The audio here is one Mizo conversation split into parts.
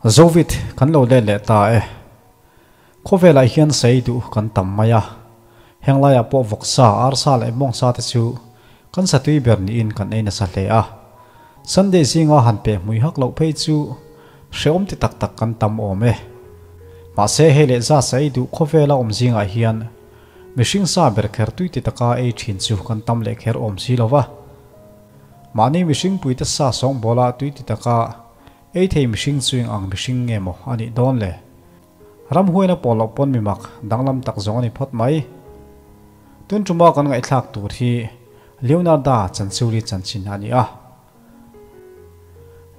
Zovit kan lo let leh ta e. Khawvelah hian sei duh kan tam mai a, henglaiah pawh vawksa, arsa leh bawngsa te chu kan satui ber niin kan ei nasa hle a. Sunday zinga han peh hmui hak loh phei chu hrehawm ti tak tak kan tam awm e. Mahse hei leh za sa ei duh khawvela awm zingah hian mihring sa ber kher tui ti taka ei thin chu kan tam leh kher awm si lo va. Mahni mihring puite sa sawngbawla tui ti taka Ei thei mihring chu eng ang mihring nge maw a nih dawn le? Ramhuaina pawh loh pawn mi mak danglam tak zawng a ni phawt mai. Tun tuma kan ngaihthlak tur hi Leonarda Chanchuli chanchin a ni a.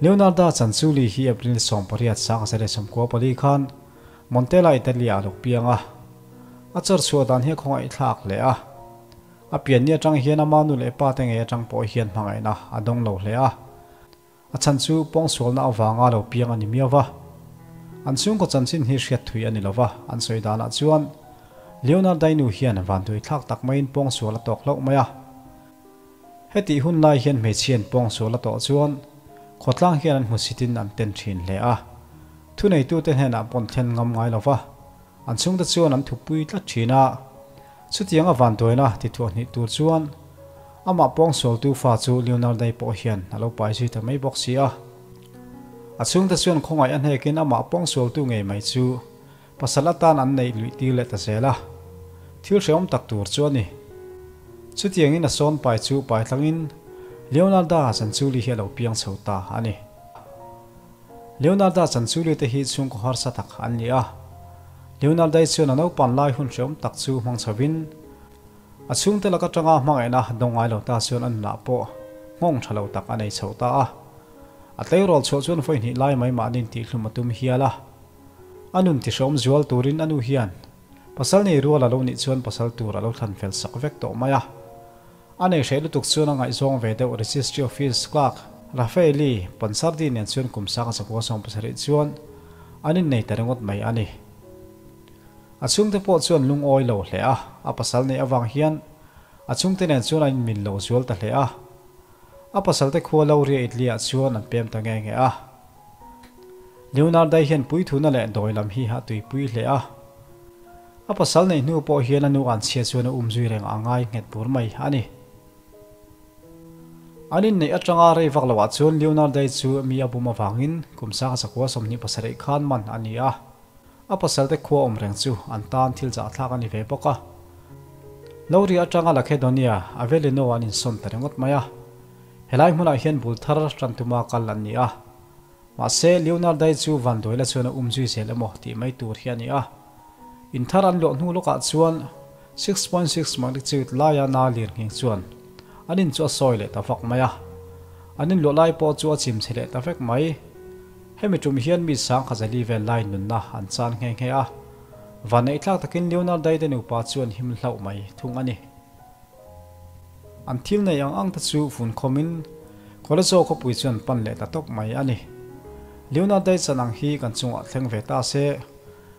Leonarda Chanchuli hi April 18 1994 khan Montella, Italy ah a lo piang a. A chawr chhuah dan hi a khawngaihthlak hle a. A pianni atang hian ama nu leh pa te ngei atang pawh hian hmangaihna a dawng lo hle a. A chhan chu pawngsualna avanga lo piang a ni miau va. An chhungkaw chanchin hi hriat thui a ni lo va, an sawi danah chuan Leonard Dainu hian vantui thlak tak maiin pawngsual a tawk hlauh mai a. Hetih hun lai hian hmeichhiain pawngsual a tawh chuan khawtlang hian an hmusitin an ten thin hle a. Thuneitute hnenah pawn thlen ngam ngai lo va, an chhungte chuan an thupui tlat thin a. Chutiang a vanduaina ti thuah hnih tur chuan amah pawngsualtu fa chu Leonardo pawh hian a lo pai zui ta mai bawk si a. A chhungte chuan khawngaih a hnekin amah pawngsualtu ngei mai chu pasal atan an neih luih tir leh ta zel a. Thil hrehawm tak tur chu a ni. Chutiangin a sawn pai chu pai tlangin Leonardo Zanchuli hi a lo piang chho ta a ni. Leonardo Chanchuli te hi chhungkaw harsa tak an ni a. Leonardo-i chuan a naupan lai hun hreawm tak chu hmang chhovin, a chhungte lak atanga hmangaihna dawng ngai lo ta chuan a nunah pawh nghawng tha lo tak a nei chho ta a. A tleirawl chhuah chuan vawi hnih lai mai mahniin tihhlum a tum hial a. A nun tihreawm zual turin a nu hian pasal nei rual a lo nih chuan pasal tur a lo thlan fel sak vek tawh mai a. A nei hreh lutuk chuan a ngaihzawng ve deuh Registry Office clerk Rafaeli Pansardi nen chuan kum sang 1970 chuan an innei ta ringawt mai a ni. A chhungte pawh chuan lungawi lo hle a, a pasal neih avang hian a chhungte nen chuan an inmin lo zual ta hle a. A pasalte khua lo ria Italy ah chuan an pem ta nge nge a. Leonardo-i hian puithuna leh dawi lam hi a tuipui hle a. A pasal neih hnu pawh hian a nu an chhia chuan a um zui reng a ngai nghet bur mai a ni. An inneih atanga rei vak loah chuan Leonardo-i chu mi a bum avangin kum 1927 khan man a ni a. A pasalte khua awm reng chu an tan thil zahthlak a ni ve bawk a. Lori atanga Lacedonia, Avellino an insawn ta ringawt mai a. Helai hmunah hian bul thar tan tuma kal an ni a. Mahse, Leonardo-i chu vanduaila chuan a um zui zel emaw tih mai tur hi a ni a. In thar an luah hnu lawkah chuan 6.6 magnitude laia na lir nghing chuan an in chu a sawi leh ta vak mai a. An in luah lai pawh chu a chim chhe leh ta vek mai. Hemi tum hian mi sang khazali vel lai nunna an chan nghe nghe a. Vanneih tlak takin Leonardo-i te nupa chu an him hlauh mai thung a ni. An thil nei ang ang te chu vun khawmin Kawlazawk khawpui chuan pan leh ta tawp mai a ni. Leonardo chan ang hi kan chungah thleng ve ta se,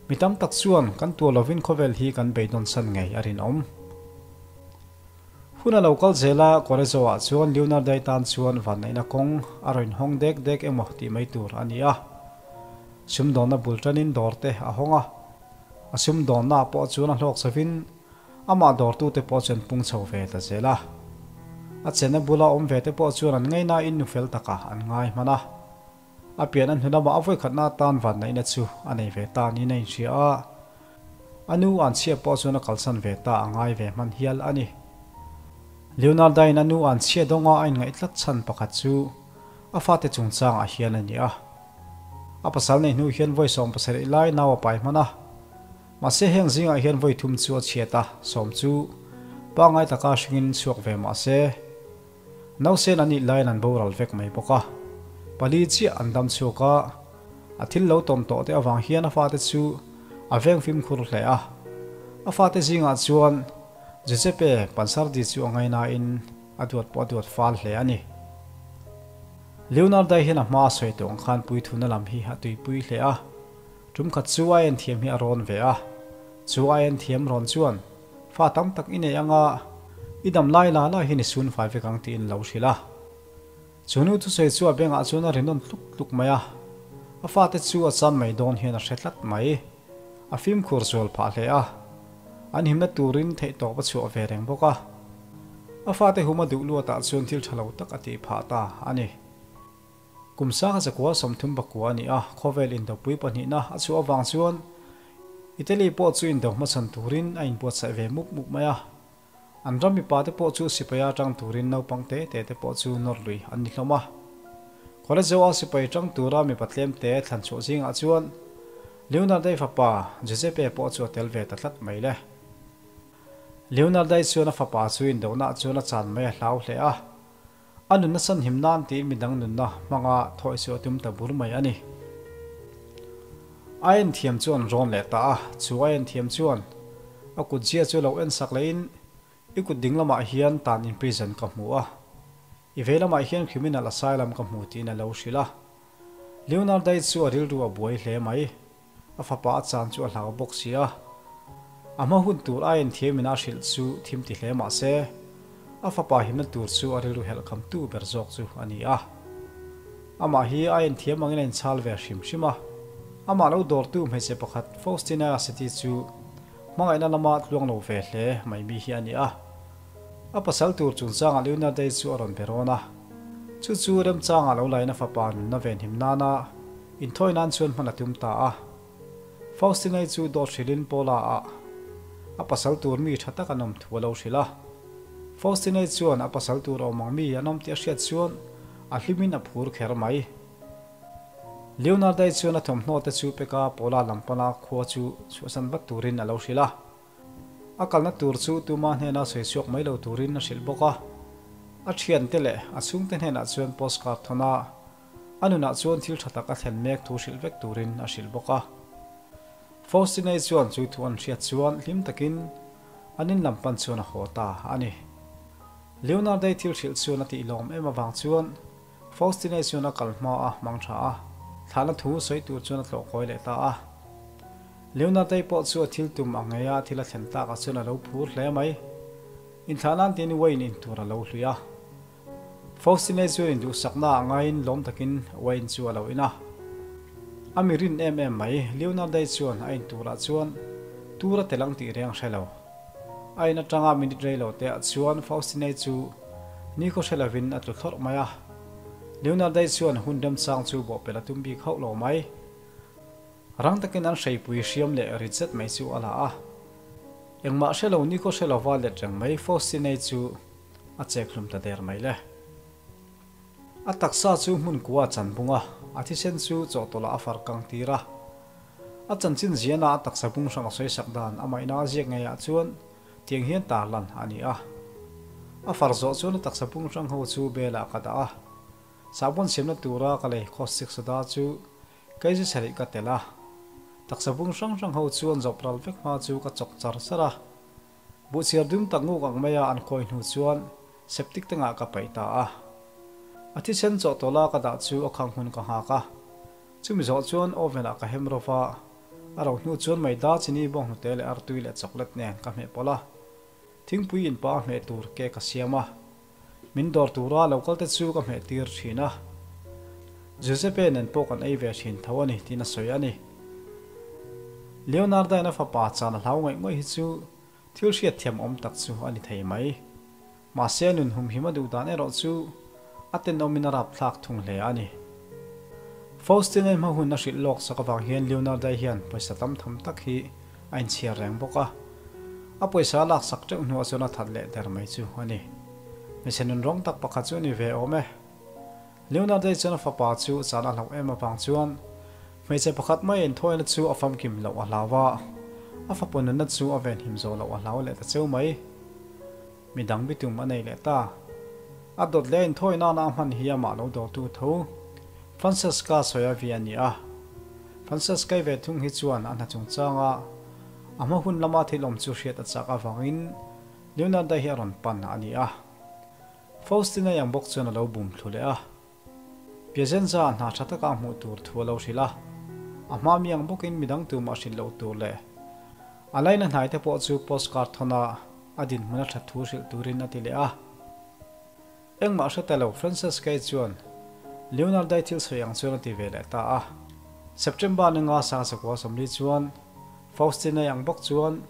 mi tam tak chuan kan tuar lovin khawvel hi kan beidawn san ngei a rinawm. Hun a lo kal zel a, Kawlazawah chuan Leonardo tan chuan vanneihna kawng a rawn hawng dek dek emaw tih mai tur a ni a. Sumdawnna bul tanin dawr te a hawng a, a sumdawnna pawh chuan a hlawk chovin, Amah dawrtute pawh chuan pung chho ve ta zel a. A chenna bula awm ve te pawh chuan an ngaihnain nu fel takah an ngai hman a. A pian a hnu lamah a vawikhatna atan vanneihna chu a nei ve ta niin a inhria a. A nu an chhia pawh chuan a kalsan ve ta a ngai ve hman hial a ni. Leonarda-in a nu an chhia dawnga a inngaih tlat chhan pakhat chu a fate chungchangah hian a ni a. A pasal neih hnu hian vawi 17 lai nau a pai hman a. Mahse heng zingah hian vawi thum chu a chhiat a, sawm chu pangngai taka hringin chhuak ve mahse nausen an nih laiin an boral vek mai bawk a. Pali chiah an dam chhuak a, a thil lo tawn tawh te avang hian a fate chu a veng fimkhur hle a. A fate zingah chuan Giuseppe Pansardi chu a ngainain a duat pawh a duat fal hle a ni. Leonardo hian a hma a sawi tawh ang khan puithuna lam hi a tuipui hle a. Tum khat chu a en thiam hi a rawn ve a, chu a en thiam rawn chuan fa tam tak i nei anga i dam lai la la hian i sun fai vek ang tiin lo hrilh a. Chu nu thusawi chu a bengah chuan a ri nawn tluk tluk mai a. A fate chu a chan mai dawn hian a hre tlat mai. A fimkhur zual phah hle a, an himna turin theihtawp a chhuah ve reng bawk a. A fate hum a duh luatah chuan thil tha lo tak a tih phah ta a ni. Kum sanga zakua 39 a ni a, khawvel indopui pahnihna a chhuah avang chuan Italy pawh chu indo hmachhan turin a inbuatsaih ve mup mup mai a. An ram mipa te pawh chu sipai a tang turin naupang te te te pawh chu nawr lui an ni hlawm a. Khawlezau a sipai tang tura mipa tlem te thlan chhuah zingah chuan Leonardo-i fapa Giuseppe pawh chu a tel ve ta tlat mai le. Leonardo-i chuan a fapa chu indohnaah chuan a chan mai a hlau hle a. A nunna sanhim nan tiin midang nunna hmanga thawi chu a tum ta bur mai a ni. A en thiam chu an rawn leh ta a, chu a en thiam chuan a kut zia chu lo en sak lehin, I kut ding lamah hian tan in prison ka hmu a, i vei lamah hian criminal asylum ka hmu tiin a lo hrilh a. Leonardo-i chu a rilru a buai hle mai. A fapa a chan chu a hlau bawk si a, a hma hun tur a enthiamin a hrilh chu thim ti hle mah se, a fapa himna tur chu a rilru helh kham tu ber zawk chu a ni a. Amah hi a enthiam angin a inchhal ve hrim hrim a, amah lo dawrtu hmeichhe pakhat Faustina City chu hmangaihna lama tluang lo ve hle mai mi hi a ni a. A pasal tur chungchangah Leonardo chu a rawn be rawn a, chu chu remchangah lo lain a fapa nunna venhim nana Inthawi nan chuan hman a tum ta a. Faustinai chu dawt hrilhin Paula ah a pasal tur mi tha tak an awm thu a lo hrilh a. Faustinai chuan a pasal tur awm ang mi an awm tih a hriat chuan a hlimin a phur kher mai. Leonardai chuan a thawmhnaw te chu peka Paula lam pana khua chu chhuahsan vat turin a lo hrilh a. A kalna tur chu tuma hnena sawi chhuak mai lo turin a hrilh bawk a. A thiante leh a chhungte hnenah chuan postcard thawn a. A nunah chuan thil tha tak a thlen mek thu hrilh vek turin a hrilh bawk a. Faustinei chuan chu thu an hriat chuan hlim takin an in lam pan chuan a haw ta a ni. Leonardei thil hrilh chuan a tih lawm em avang chuan Faustinei chuan a kal hma a hmang tha a, thlahna thu sawi tur chuan a tlawh kawi leh ta a. Leonardei pawh chu a thil tum ang ngeia thil a thlen takah chuan a lo phur hle mai. Inthlah nan tiin wine in tur a lo hlui a. Faustine chuan induhsakna ah ngaiin lawm takin wine chu a lo in a. A mi rin em em mai, Leonardo chuan a in turah chuan tur a tel ang tih reng hre lo. A in atanga minute rei lo te ah chuan Faustine chu nikhaw hre lovin a tlu thlawrh mai a. Leonardo chuan hun remchang chu bawhpelh a tum bik hauh lo mai. Rang takin an hreipui hriam leh rit zet mai chu a la a. Engmah hre lo nikhaw hre lova let reng mai Faustine chu A chek hlum ta der mai le. A taksa chu hmun kua a chan bung a, a thisen chu chawhtawlh ah a far kang tir a. A chanchin ziana a taksa bung hrang a sawi sak dan a maihna a ziak ngei ah chuan tiang hian tarlan a ni a. A far zawh chuan a taksa bung hrang ho chu bel ah ka dah a. Sahbawn siamna tura ka lei caustic soda chu kei zu sarih ka telh a. Taksa bung hrang hrang ho chu an zawp ral vek hma chu ka chawk char char a. Buhchiar dum tak nguk ang maia an khawi hnu chuan septic tengah ka paih ta a. A thisen chawhtawla ka dah chu a khang hun ka nghak a. Chumi zawh chuan oven ah ka hem ro va, a ro hnu chuan maida chini bawnghnute leh artui leh chocolate nen ka hmeh pawlh a. Thingpui in pa a hmeh tur ke ka siam a. Min dawr tura lo kal te chu ka hmeh tir thin a. Giuseppe nen pawh kan ei ve thin tho a ni tiin a sawi a ni. Leonardo-in a fapa chan a hlau ngaih ngawih hi chu thil hriatthiam awm tak chu a ni thei mai. Mahse nun humhim a duh dan erawh chu a tenawmin a rapthlak thung hle a ni. Faustine hma hun a hrilh lawk sak avang hian Leonardo hian pawisa tam tham tak hi a inchhiar reng bawk a. A pawisa a laksak teuh hnuah chuan a that leh der mai chu a ni. Hmeichhe nun rawng tak pakhat chu a ni ve awm e. Leonardo chuan a fapa chu chan a hlauh em avang chuan hmeichhe pakhat mai inthawina chu a famkim loh a hlau a, a fapa nunna chu a venhim zawh loh a hlau leh ta cheu mai. Midang bitum a nei leh ta. A dawt leh a inthawi nana a hman hi amah lo dawrtu tho Francesca sawi a vi a ni a. Francesca-i ve thung hi chuan a hna chungchanga a hma hun lama thil awm chu hriat a chak avangin Leonardo hi a rawn pan a ni a. Faustina yang bawk chuan a lo bum thlu leh a. Piacenza a hna tha taka a hmuh tur thu a lo hrilh a. A hma mi ang bawkin midang tumah hrilh loh tur leh a laina hnai te pawh chu postcard thawn a a dinhmun a that thu hrilh turin a ti leh a. Engmah hre ta lo Francesca-i chuan Leonardo-i thil sawi ang chuan a ti ve leh ta a. September ni nga 1940 chuan Faustina-i ang bawk chuan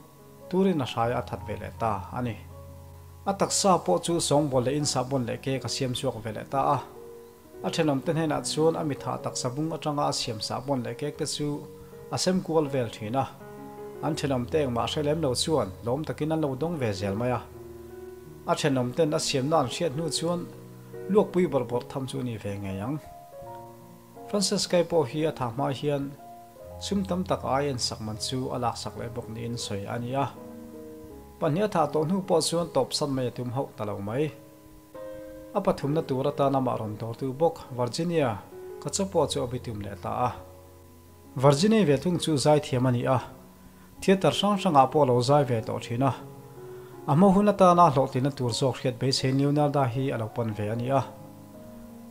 Turin a hrai a that ve leh ta a ni. A taksa pawh chu sawngbawl leh insahbawn leh cake a siam chhuak ve leh ta a. A thenawmte hnenah chuan a mitha taksa bung atanga a siam sahbawn leh cake te chu a sem kual vel thin a. An thenawmte engmah hre lem lo chuan lawm takin an lo dawng ve zel mai a. A thenawmten a siamna an hriat hnu chuan luakpui bawrh bawrh tham chu a ni ve ngei ang. Francesca-i pawh hi a tha hma hian sum tam tak a en sak man chu a laksak leh bawk niin sawi a ni a. Pahnih a thah tawh hnu pawh chuan tawpsan mai a tum hauh ta lo mai. A pathumna tur atan amah rawn dawrtu bawk Virginia ka chaw pawh chu a bitum leh ta a. Virginia ve thung chu zaithiam a ni a, theatre hrang hrangah pawh a lo zai ve tawh thin a. A hma hun atana hlawhtlinna tur zawk hriat beiseiin Leonarda hi a lo pan ve a ni a.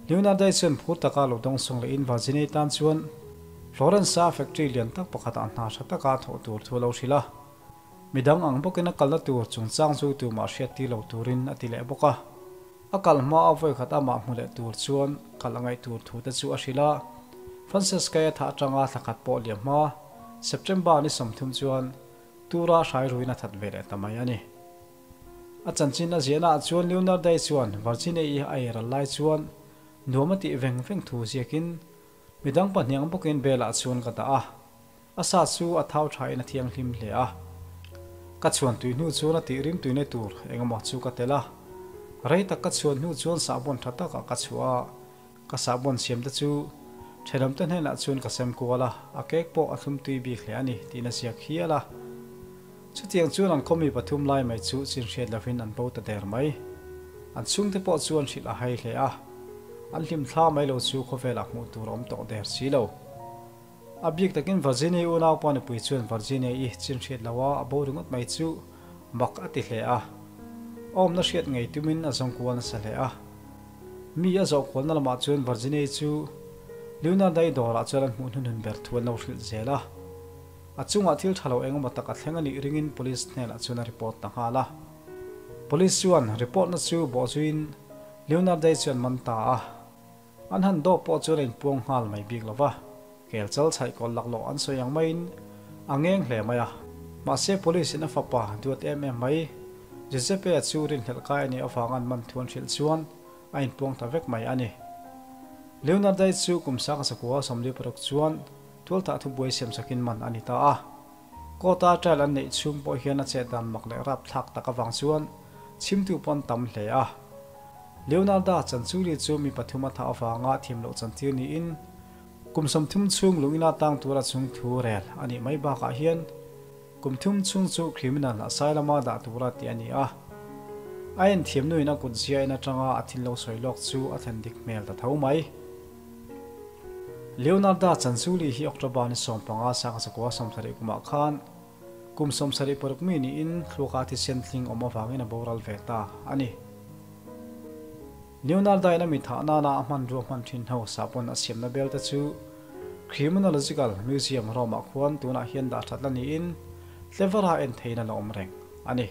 Leonarda hi chuan phur taka lo dawngsawng lehin Virginia tan chuan Florence-a factory lian tak pakhatah hna tha taka thawh tur thu a lo hrilh a. Midang ang bawkin a kalna tur chungchang chu tumah hriat tir lo turin a ti leh bawk a. A kal hma a vawikhat amah hmu leh tur chuan kal a ngaih tur thu te chu a hrilh a. Francesca-i a thah atanga thla khat pawh liam hma, September ni 30 chuan Tura hrai ruin a that ve leh ta mai a ni. A chanchin a ziahna ah chuan Leonardo-i chuan Virginia-i a ei ral lai chuan nuam a tih veng veng thu ziakin midang pahniang bawkin bel ah chuan ka dah a. A sa chu a thau thain a thianghlim hle a. Ka chhuan tui hnu chuan a tih rim tuina tur engemaw chu ka tel a. Rei tak ka chhuan hnu chuan sahbawn tha takah ka chhuah a, ka sahbawn siam te chu thenawmte hnenah chuan ka sem kual a, a cake pawh a thlum tui bik hle a ni tiin a ziak hial a. Chutiang chuan an khawmi pathum lai mai chu chin hriat lovin an bo ta der mai. An chhungte pawh chuan hrilh a hai hle a, an hlim thla mai lo chu khawvelah hmuh tur a awm tawh der si lo. A bik takin Virginia unaupa nupui chuan Virginia i chin hriat lo a, a bo ringawt mai chu mak a ti hle a. A awmna hriat ngei tumin a zawng kual nasa hle a. Mi a zawh kualna lamah chuan Virginia chu Leonardo-i dawrah chuan an hmuh hnuhnun ber thu an lo hrilh zel a. A chungah thil tha lo engemaw tak a thleng a nih ringin police hnenah chuan a report ta nghal a. Police chuan report na chu bawhzuiin Leonardo-i chu an man ta a. An han dawp pawh chuan a inpuang nghal mai bik lo va, kel chal chhaih kawl laklawh an sawi ang maiin a ngeng hle mai a. Mahse police in a fapa duat em em mai, Giuseppe-a chu rinhlelh kai a nih avanga an man thu an hrilh chuan a inpuang ta vek mai a ni. Leonardo-i chu kum 1946 chuan tualthah thubuai siamsakin man a ni ta a. Court-a trial an neih chhung pawh hian a chet dan mak leh rapthlak tak avang chuan chhimtu pawh an tam hle a. Leonarda Chanchuli chu mi pathum a thah avanga thiam loh chantir niin kum 30 chhung lungina tang tura chung thu rel a nih mai bakah hian kum thum chhung chu criminal asylum-a dah tura tih a ni a. A enthiam nuin a kut zia en atanga a thil lo sawi lawk chu a thlen dik hmel ta tho mai. Leonarda Chanchuli hi October ni 15 1970 kumah khan kum 76 mi niin thluaka thisen tling awm avangin a boral ve ta a ni. Leonarda-in a mi thah nana a hmanrua hman thin ho sahpawn a siamna bel te chu Criminological Museum Rome-ah khuan tunah hian dah that la niin Tlevara en theiin a la awm reng a ni.